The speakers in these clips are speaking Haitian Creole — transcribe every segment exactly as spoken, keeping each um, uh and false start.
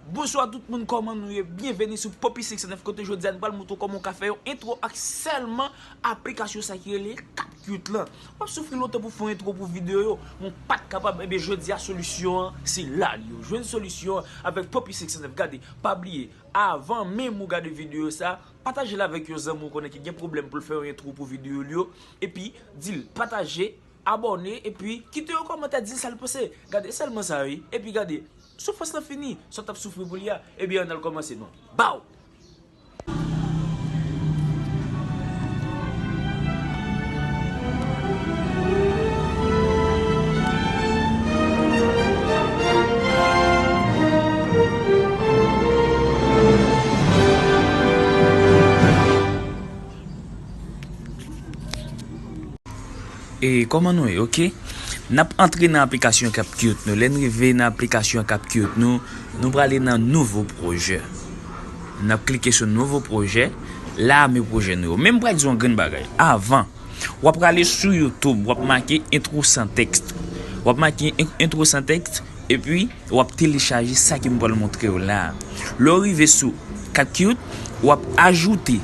Bonswa tout moun, kòman nou ye? Byenveni sou Poppy six nèf, kote jodi a nou pral montre w kòman w ka fè yon entwo ak sèlman aplikasyon sa ki rele CapCut lan. W ap soufri lontan pou fè yon entwo pou videyo yo, men w pa t kapab, ebyen jodi a solisyon an se la li ye. Jwenn solisyon an avèk Poppy six nèf. Gade, pa bliye, avan menm ou gade videyo sa, pataje l avèk yon zanmi w konnen ki gen pwoblèm pou l fè yon entwo pou videyo l yo, epi di l pataje, abòne, epi kite yon kòmantè, di l sa l panse. Gade, sèlman sa wi. Epi gade, soufrans lan fini. Sa w t ap soufri pou li a, ebyen ann al kòmanse non. Baw! E kòman nou ye, oke? N ap antre nan aplikasyon CapCut nou. Lè n rive nan aplikasyon CapCut nou, nou prale nan nouvo pwojè. N ap klike sou nouvo pwojè. La, men pwojè nou yo. Men m pral di w yon grenn bagay. Avan, w ap prale sou YouTube, w ap make entwo san tèks. W ap make en-, entwo san tèks, epi w ap telechaje sa ke m pral montre w la a. Lè w rive sou CapCut, w ap ajoute,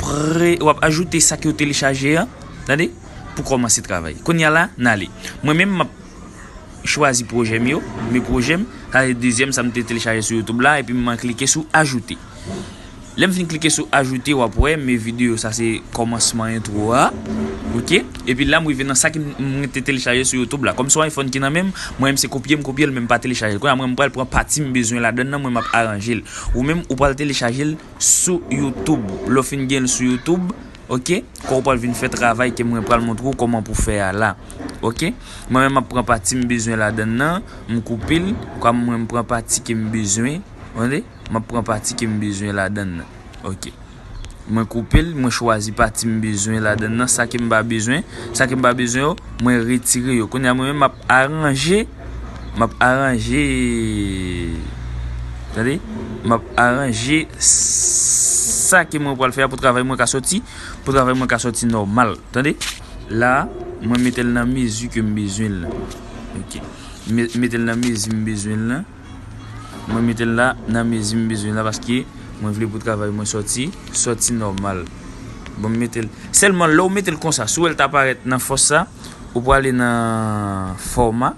pre, w ap ajoute sa ke w telechaje an, tande, pou kòmanse travay. Kounye a la, n ale. Mwen menm, m ap chwazi pwojè m yo, men pwojè m, sa se dezyèm sa m te telechaje sou YouTube la, epi m klike sou ajoute. Lè m fin klike sou ajoute, w ap wè, men videyo sa se kòmansman entwo a. Oke? Epi la, m rive nan sa ke m, mwen te telechaje sou YouTube la. Kòm se yon iPhone ki nan men m, mwen menm se kopye m kopye l, men m pa telechaje l. Kounye a, mwen, m pral pran pati m bezwen ladann nan, mwen, m ap aranje l. Ou menm, ou pral telechaje l sou YouTube. Lè w fin gen l sou YouTube, oke? Kon w pral vin fè travay ke mwen pral montre w kòman pou fè a la. Oke? Mwen menm, m ap pran pati m bezwen ladann nan, m koupe l, kòm mwen, m pran pati ke m bezwen, tande? M ap pran pati ke m bezwen ladann nan. Oke. Mwen koupe l, mwen chwazi pati m bezwen ladann nan, sa ke m pa bezwen, sa ke m pa bezwen yo, mwen retire yo. Kounye a, mwen menm, m ap aranje, m ap aranje, tande? M ap aranje sa ke mwen pral fè a pou travay mwen ka sòti, pou travay mwen ka sòti nòmal, tande? La, mwen mete l nan mezi ke m bezwen l lan. Oke. Me-, mete l nan mezi m bezwen l lan. Mwen mete l la nan mezi m bezwen la paske mwen vle pou travay mwen sòti, sòti nòmal. Bon, m mete l. Sèlman lè w mete l konsa, si w wè l ta parèt nan fòs sa, ou prale nan fòma,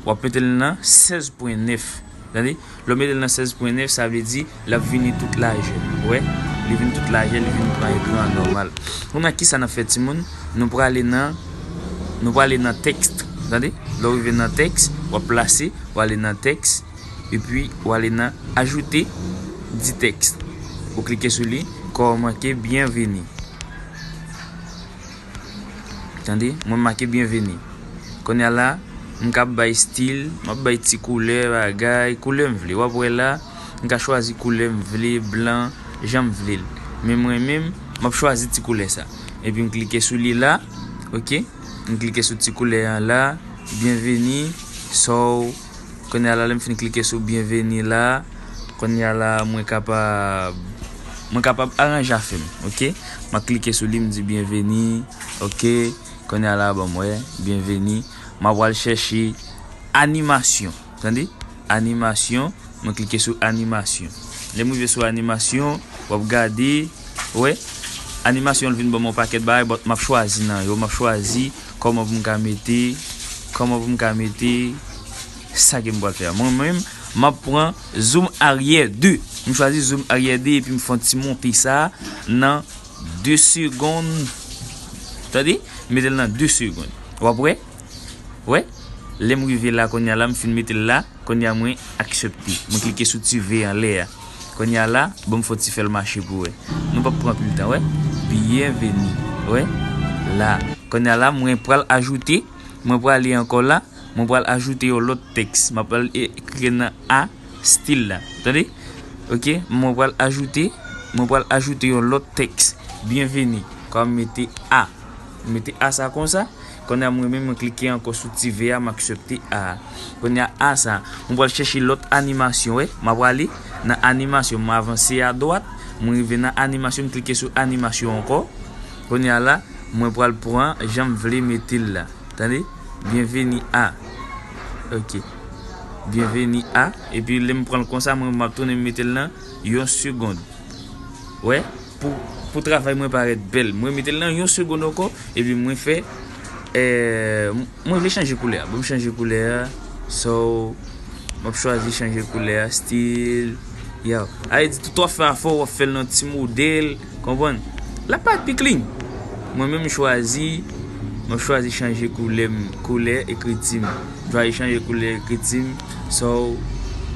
w ap mete l nan sèz pwen nèf. Tande? Lè w mete l nan sèz pwen nèf, sa vle di l ap vini tout lajè. Ou wè? Li vin tout lajè, li vin pran ekran an nòmal. Kounye a, kisa n ap fè, timoun? Nou prale nan, nou prale nan tèks. Tande? Lè w rive nan tèks, w ap plase, w ale nan tèks. Epi, w ale nan ajoute di tèks. Ou klike sou li, kòm make byenveni. Tande, mwen make byenveni. Kounye a la, m ka bay stil, m ap bay ti koulè, bagay, koulè m vle. W ap wè la, m ka chwazi koulè m vle, blan, jan m vle l. Men mwen menm, m ap chwazi ti koulè sa. Epi m klike sou li la, oke? M klike sou ti koulè an la, byenveni, so, Kounye a la, lè m fin klike sou byenveni la, kounye a la, mwen kapab, mwen kapab aranje afè m, oke? M ap klike sou li, m di byenveni, oke? Kounye a la, ban m wè, byenveni. M ap al chèche animasyon, tande? Animasyon, mwen klike sou animasyon. Lè m rive sou animasyon, w ap gade, wè, animasyon an vin ban m yon pakèt bagay, but m ap chwazi nan yo, m ap chwazi kòman pou m ka mete, kòman pou m ka mete sa ke m pral fè a. Mwen menm, m ap pran zoom aryè de. M chwazi zoom aryè de epi m fè yon ti monte sa nan de segonn. Tande? M mete l nan de segonn. W ap wè? Wè? Lè m rive la, kounye a la, m fin mete l la, kounye a mwen aksepte. Mwen klike sou ti V anlè a. Kounye a la, bon, m fè w ti fè l mache pou wè. Nou p ap pran anpil tan, wè. Byenveni, wè. La. Kounye a la, mwen pral ajoute, mwen prale ankò la, mwen pral ajoute yon lòt tèks. Mwen pral e-, ekri nan A, stil la. Tande? Oke, mwen pral ajoute, mwen pral ajoute yon lòt tèks. Byenveni. Kòm mete A. Mete A sa konsa. Kounye a mwen menm mwen klike ankò sou ti V a, m aksepte A. Kounye a A sa, mwen pral chèche lòt animasyon, wè. M ap prale nan animasyon, mwen avanse adwat, mwen rive nan animasyon, m klike sou animasyon ankò. Kounye a la, mwen pral pran jan m vle mete l la. Tande? Byenveni A. Oke. Byenveni a, epi lè m pran l konsa, mwen m ap tounen m mete l nan yon segonn. Wè, pou, pou travay mwen parèt bèl. Mwen mete l nan yon segonn ankò, epi mwen fè, eh, mwen vle chanje koulè a. Bon, m chanje koulè a. So, m ap chwazi chanje koulè a, stil. Yo, a vle di tout w ap fè afè w, w ap fè l nan ti modèl, konprann? L ap parèt pi clean. Mwen menm m chwazi, mwen chwazi chanje koulè m, koulè ekriti m. M chwazi chanje koulè ekriti m. So,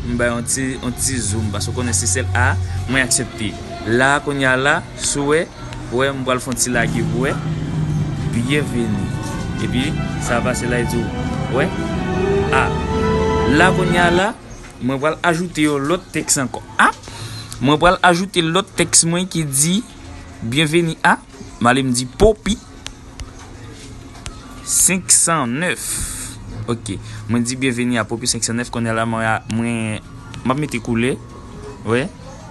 m bay yon ti, yon ti zoom, paske w konnen se sèl a, mwen aksepte. La, kounye a la, si w wè, wè, m pral fè yon ti lage pou wè. Byenveni. Epi, sa pase la, e di w, wè, a. La, kounye a la, mwen pral ajoute yon lòt tèks ankò. A, mwen pral ajoute lòt tèks mwen ki di, byenveni a, m ale m di Poppy senk san nèf. Ok, mwen di byenveni a Poppy senk san nèf, kounye a la, mwen, mwen, m ap mete koulè, wè,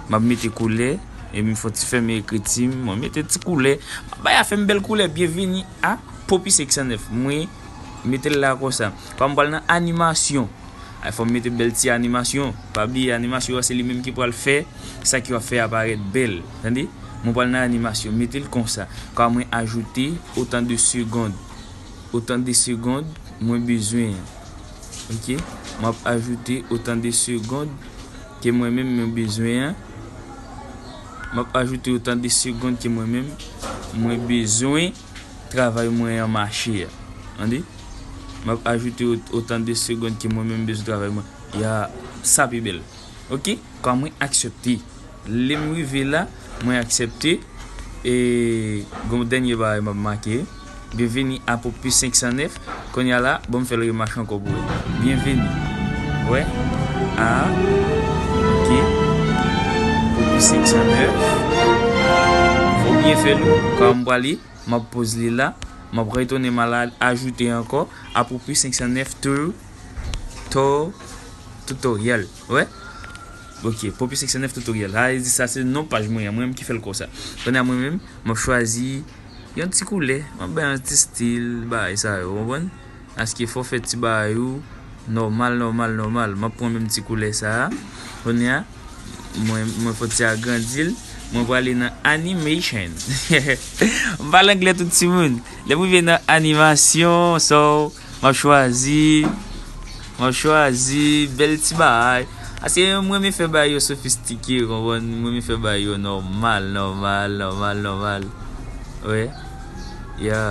m ap mete koulè, e m fè ti fèmen ekriti m, mwen mete ti koulè, m ap bay afè m bèl koulè, byenveni a Poppy senk san nèf, mwen mete l la konsa, pa m pral nan animasyon. Ay, fò m mete bèl ti animasyon. Pa bliye, animasyon an, se li menm ki pral fè sa ki w ap fè a parèt bèl. Tande? Mwen pral nan animasyon. Mete l konsa. Ka mwen ajoute autant de secondes. Autant de secondes mwen bezwen an. Ok? M ap ajoute autant de secondes ke mwen menm mwen bezwen an. M ap ajoute autant de secondes ke mwen menm mwen bezwen travay mwen an mache a. Tande? M ap ajoute autant de secondes ke mwen menm bezwen travay mwen. Ya, sa pi bèl. Ok? Ka mwen aksepte. Lè m rive la, mwen aksepte. E gon dènye bagay m ap make. Byenveni a Poppy senk san nèf. Kounye a la, bon, m fè l remache ankò pou wè. Byenveni. Wè? A. Ok. Poppy senk san nèf. Fò w byen fè l, wi. Kòman m prale, m ap poze li la. M ap retounen, m al ajoute ankò a Poppy senk san nèf tou, tou, tutorial. Wè? Ok, Poppy senk san nèf tutorial. Sa vle di sa se non paj mwen an. Mwen menm ki fè l konsa. Kounye a mwen menm, m ap chwazi yon ti koulè. M ap bay yon ti stil, bagay sa yo, w konprann? Paske fò w fè ti bagay ou nòmal, nòmal, nòmal. M ap pran menm ti koulè sa a. Kounye a, mwen, mwen fè ti agrandi l. Mwen prale nan animation. M pale anglè tout timoun. Lè m rive nan animasyon, so, m ap chwazi, m ap chwazi bèl ti bagay. Paske mwen renmen fè bagay yo sofistike, w konprann? Mwen renmen fè bagay yo nòmal, nòmal, nòmal, nòmal. Wè. Ya.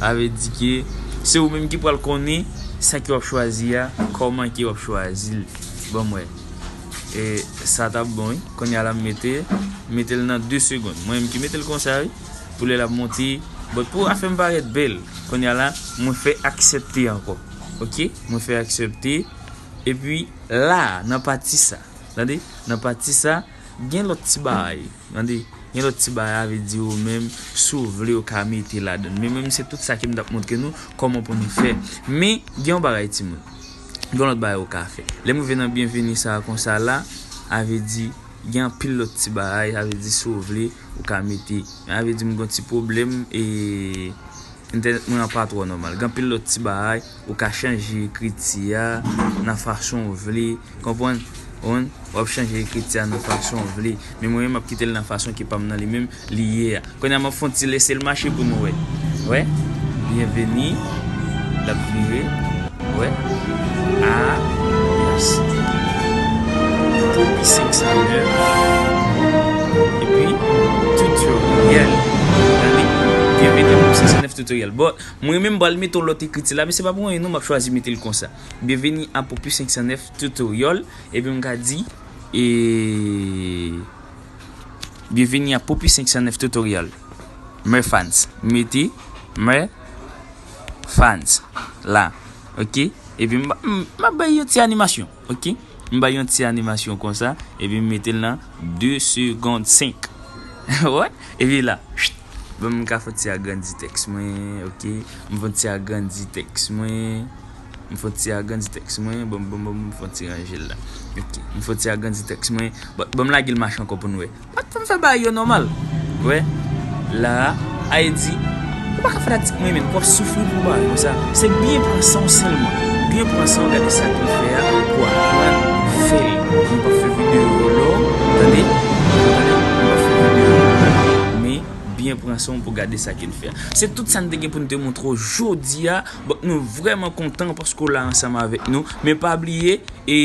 Sa vle di ke se ou menm ki pral konnen sa ke w ap chwazi a, kòman ke w ap chwazi l. Ban m wè. E sa t ap bon, wi. Kounye a la m mete, mete l nan de segonn. Mwen menm ki mete l konsa, wi. Pou lè l ap monte. But pou afè m parèt bèl, kounye a la, mwen fè aksepte ankò. Ok? Mwen fè aksepte. Epi la, nan pati sa. Tande? Nan pati sa, gen lòt ti bagay. Tande? Gen lòt ti bagay, sa vle di ou menm, si w vle, ou ka mete ladan l. Men mwen menm, se tout sa ke m t ap montre nou, kòman pou nou fè. Men, gen yon bagay, timoun. Gen lòt bagay ou ka fè. Lè m rive nan byenveni sa a konsa la, sa vle di, gen anpil lòt ti bagay, sa vle di, si w vle, ou ka mete. Men sa vle di, m gen yon ti pwoblèm, e entènèt mwen an pa twò nòmal. Gen anpil lòt ti bagay, ou ka chanje ekriti a nan fason w vle. Konprann? Konprann? W ap chanje ekriti a nan fason w vle. Men mwen menm, m ap kite l nan fason ki pa m nan li menm, li ye a. Kounye a, m ap fè yon ti lese l mache pou nou wè. Wè? Byenveni. L ap vire. Wè? A. Yes. Poppy senk san nèf. Epi, tutorial. Tande? Byenveni a Poppy senk san nèf tutorial. Bon, mwen menm, m pral mete yon lòt ekriti la, men se pa pou anyen non, m ap chwazi mete l konsa. Byenveni a Poppy senk san nèf tutorial. Epi m ka di, e, byenveni a Poppy senk san nèf tutorial. Mè fans. Mete mè fans la. Ok? Epi m, m, m ap bay yon ti animasyon. Ok? M bay yon ti animasyon konsa. Epi m mete l nan de segonn senk. Wè? Epi la. Bon, m ka fè ti agrandi tèks mwen, ok. M fè ti agrandi tèks mwen. M fè ti agrandi tèks mwen. Bon, bon, bon, m fè ti ranje l la. Ok. M fè ti agrandi tèks mwen. Bon, bon, m lage l mache ankò pou nou wè. Bat pou m fè bagay yo nòmal. Wè. La, Ayiti. Ou pa ka fanatik mwen, men w ap soufri pou bagay konsa. Se byen pran san w sèlman. Byen pran san w gade sa ke m fè a pou aprann fè l. M p ap fè videyo long, tande? Tande? M p ap fè videyo long, men byen pran san w pou gade sa ke n fè a. Se tout sa n te gen pou n te montre w jodi a. Bon, nou vrèman kontan paske w la ansanm avèk nou. Men pa bliye, e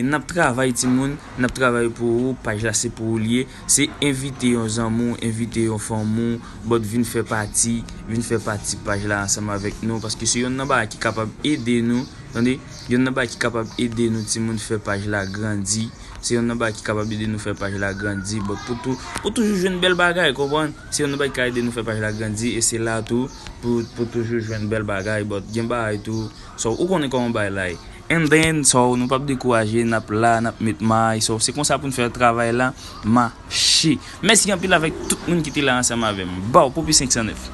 n ap travay, timoun. N ap travay pou ou. Paj la se pou ou l ye. Se envite yon zanmi w, envite yon fanmi w, bòt vin fè pati, vin fè pati paj la ansanm avèk nou, paske se yonn nan bagay ki kapab ede nou, tande, yonn nan bagay ki kapab ede nou timoun fè paj la grandi, se yonn nan bagay ki kapab ede nou fè paj la grandi, bòt pou tou, pou toujou jwenn bèl bagay, konprann? Se yonn nan bagay ki ka ede nou fè paj la grandi, e se la tou, pou, pou toujou jwenn bèl bagay, bòt gen bagay tou, so, ou konnen kòman bagay la ye. And then, so, nou p ap dekouraje, n ap la, n ap met may, so, se konsa pou n fè travay la mache. Mèsi anpil avèk tout moun ki te la ansanm avè m. Baw, Popi senk san nèf.